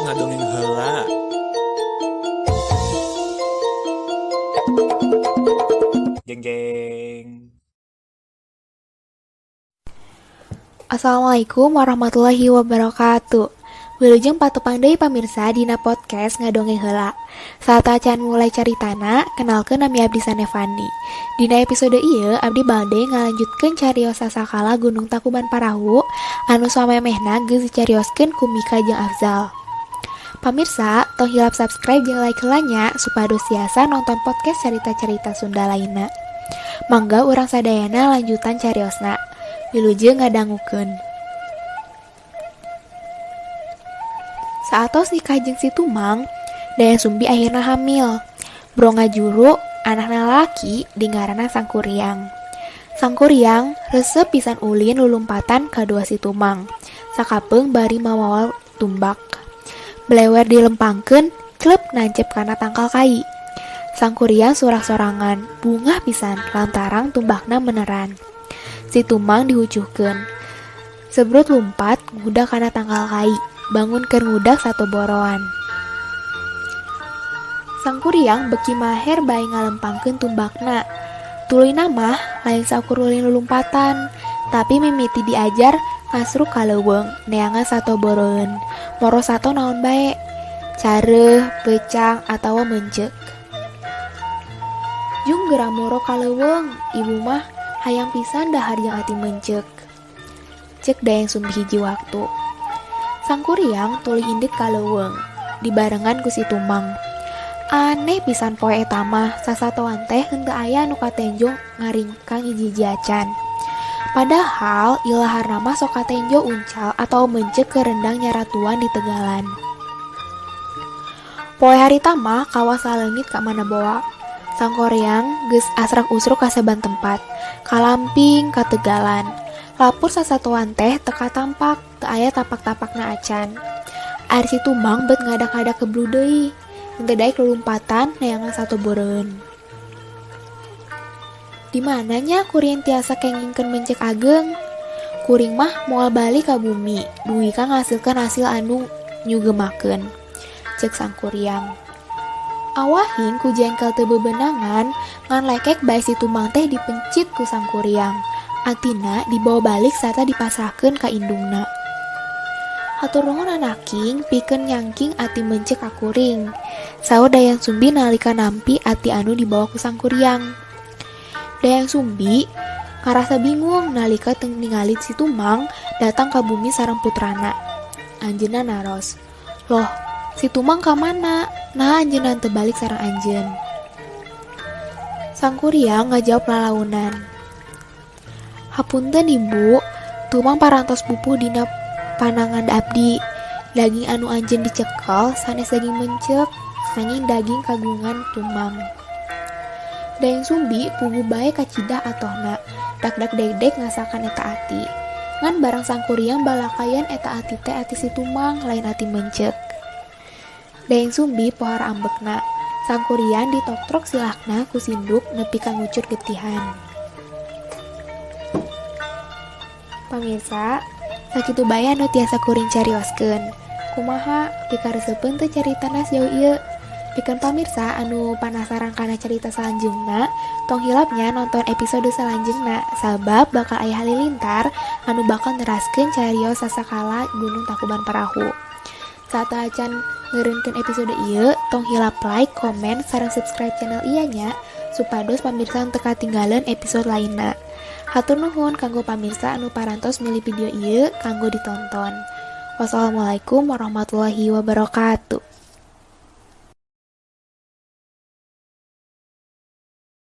Ngadongeng Heula. Jeng jeng. Assalamualaikum warahmatullahi wabarakatuh. Wilujeng patepang deui pamirsa dina podcast Ngadongeng Heula. Saacan mulai caritana, kenalkeun nami abdi Sanevani. Dina episode ieu abdi bade ngalanjutkeun carios sasakala Gunung Tangkuban Parahu anu samemehna geus dicarioskeun ku Mika jeung Afzal. Pamirsa, tong hilap subscribe jeung like heula nya supados tiasa nonton podcast carita-carita Sunda lainna. Mangga urang sadayana lanjutan cariosna. Wilujeng ngadangukeun. Saatos nikah jeung si Tumang, Dayang Sumbi akhirna hamil. Bro ngajuru, anakna lalaki dingaranna Sangkuriang. Sangkuriang resep pisan ulin lulumpatan kadua si Tumang. Sakapeung bari mamawa tumbak. Belewer dilempangkeun, clep nancep kana tangkal kai. Sangkuriang sorak-sorangan, bungah pisan lantaran tumbakna meneran. Si Tumang dihucuhkeun. Sebrut lumpat ngudak kana tangkal kai, bangun keur ngudak satu boroan. Sangkuriang beki maher bae ngalempangkeun tumbakna. Tuluyna mah lain saukur ulin lulumpatan, tapi mimiti diajar ngasruk ka leuweung neangan sato boroeun. Moro sato naon bae, careuh, peucang atawa meunceuk. Jung geura moro ka leuweung, ibu mah hayang pisan dahar jeung ati meunceuk. Ceuk Dayang Sumbi hiji waktu. Sangkuriang tuluy indit ka leuweung, dibarengan ku si Tumang. Aneh pisan poe eta mah, sasatoan teh henteu aya anu katenjo ngaringkang hiji-hiji acan. Padahal ilaharna mah sok katenjo uncal atau meunceuk ke rendang nyaratuan di tegalan. Poe harita mah kawas saleungit ka mana boa. Sangkuriang geus asrak-usruk ka saban tempat, kalamping ka tegalan. Lapur sasatoan teh teu katampak, teu aya tapak-tapakna acan. Ari si Tumang bet ngadak-ngadak keblu deui. Henteu daek lulumpatan neangan sato beureun. Di mana nya kuring tiasa kengingkeun mencek ageng? Kuring mah moal balik ka bumi, dugi ka ngasilkeun hasil anu nyugemakeun. Ceuk Sangkuriang. Awahing ku jengkel teu bebenangan, ngan lekek bae si Tumang teh dipencit ku Sangkuriang. Atina dibawa balik sarta dipasrahkeun ka indungna. Hatur nuhun anaking pikeun nyangking ati mencek ka kuring. Saur Dayang Sumbi nalika nampi ati anu dibawa ku Sangkuriang. Dayang Sumbi ngarasa bingung nalika teu ningali si Tumang datang ka bumi sareng putrana. Anjeunna naros, "Loh, si Tumang ka mana? Nah anjeunna teu balik sareng anjeun." Sangkuriang ngajawab lalaunan. "Hapunten ibu, Tumang parantos pupuh dina panangan abdi. Daging anu anjeun dicekel sanes daging mencek, nanging daging kagungan Tumang." Dayang Sumbi puguh bae kacidah atohna, dak-dak degdeg ngasakan eta ati. Ngan barang Sangkuriang balakayan eta ati teh ati si Tumang lain ati mencek. Dayang Sumbi pohara ambekna. Sangkuriang ditoktrok silahna ku sinduk nepi ka ngucur getihan. Pamirsa, sakitu bae anu tiasa kuring carioskeun. Kumaha pikareseupeun teu caritana sejauh ieu? Pikeun pamirsa anu panasaran kana carita salanjeungna, tong hilapnya nonton episode salanjeungna sabab bakal aya halilintar anu bakal neraskeun carios sasakala Gunung Tangkuban Parahu. Sateuacan ngeureunkeun episode ieu, tong hilap like, komen, sareng subscribe channel ieu nya supados pamirsa teu katinggalan episode lainna. Hatur nuhun kanggo pamirsa anu parantos milih video ieu kanggo ditonton. Wassalamualaikum warahmatullahi wabarakatuh.